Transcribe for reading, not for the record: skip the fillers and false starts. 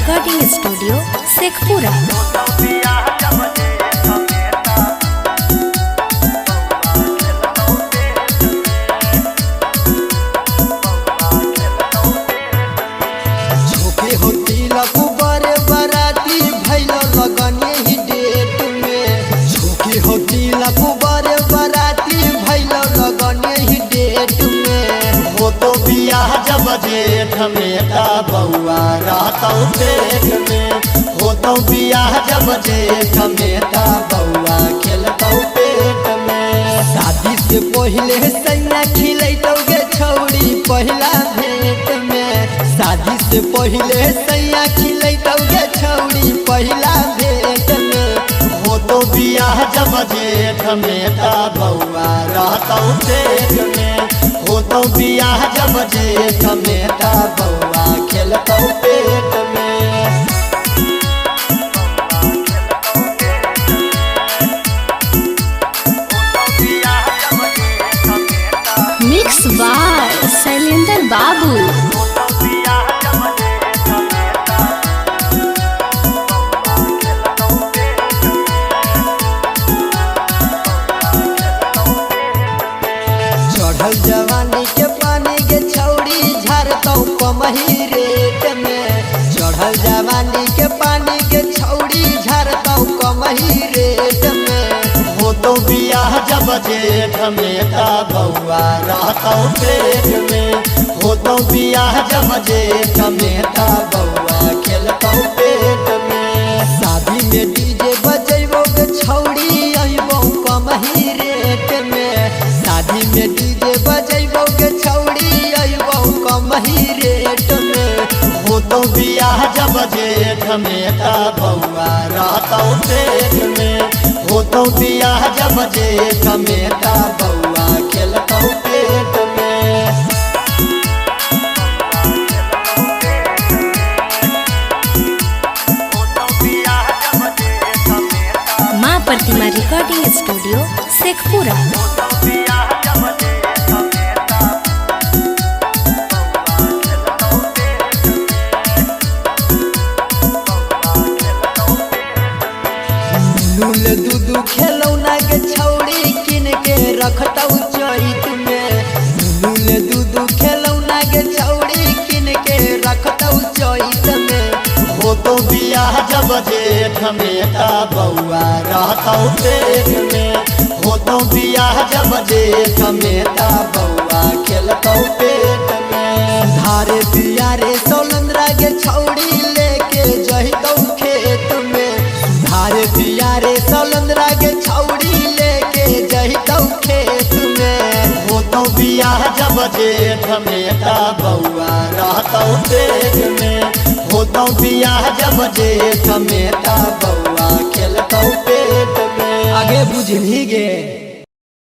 Recording studio Sheikhpura. झोंके हो तिलक बरे बराती भैल लगन ही डेट में। झोंके हो तिलक बरे बराती भैल लगन ही डेट में। हो तो बियाह जब जेठ में ता बउआ रहतौ पेट में। हो तो बियाह जब जेठ में ता बउआ खेलतौ पेट में। शादी से पहले सैया खिलैतौ गे छौड़ी पहिला भेंट में। शादी से पहले सैया खिलैतौ गे छौड़ी पहिला भेंट में। हो तो बियाह जब जेठ में ता बउआ रहतौ पेट में। हो तो बियाह जब जेठ में ता बउआ खेलतौ पेट में। मिक्स बाय शैलेंद्र बाबू। चढ़ल जवानी के पानी के छौड़ी झरतौ कमही रेट में। चढ़ल जवानी के पानी के छौड़ी झरतौ कमही रेट में। हो तो बियाह जब जेठ में ता बउआ रहतौ पेट में। हो तो बियाह जब जेठ में ता बउआ खेलतौ पेट में। शादी में डीजे बजैबो गे छौड़ी अइबो कमही रेट में। शादी में डीजे बजैबो गे छौड़ी अइबो कमही रेट में। हो तो बियाह जब जेठ में ता बउआ रहतौ पेट में। हो तो बियाह जब जेठ में ता बउआ खेलतौ पेट में। माँ प्रतिमा रिकॉर्डिंग स्टूडियो शेखपुरा। लूल दूधू खेलौना के छौड़ी किन के रखतौ चैत में। लूल दूधू खेलौना के छौड़ी किन के रखतौ चैत में। हो तो बियाह जब जेठ में ता बउआ रहतौ पेट में। हो तो बियाह जब जेठ में ता बउआ खेलतौ पेट में। धारे पियारे सोलंद्रा के छौड़ी लेके जहितौ खेत में। धारे पियारे सोलंद्रा के छौड़ी लेके जहितौ खेत में। हो तो बियाह जब जेठ में ता बउआ रहतौ पेट में। हो तो बियाह जब जेठ में ता बउआ खेलतौ पेट में। आगे बुझली गे।